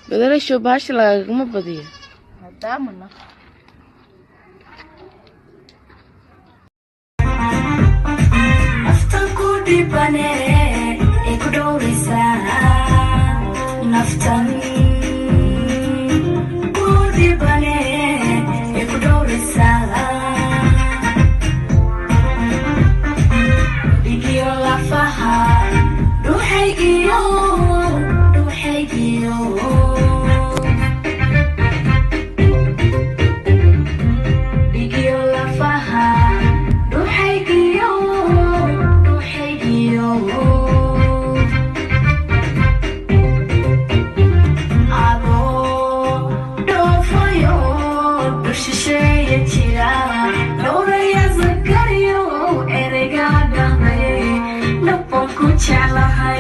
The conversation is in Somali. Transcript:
Badalasho bahasha lagagama badiyo. Maadaamana Naftan ku dhibane ee ku dhowraysaa, naftan ku dhibane ee ku dhowraysaa, dhigiyo lafaha dhuuxaygiyo dhuuxaygiyo, dhigiyo lafaha dhuuxaygiyo dhuuxaygiyo, adoo dhoofayo dhushisheeya jira dhowraya zakariyo ereyga dhahday dhabbaan ku jeclahay.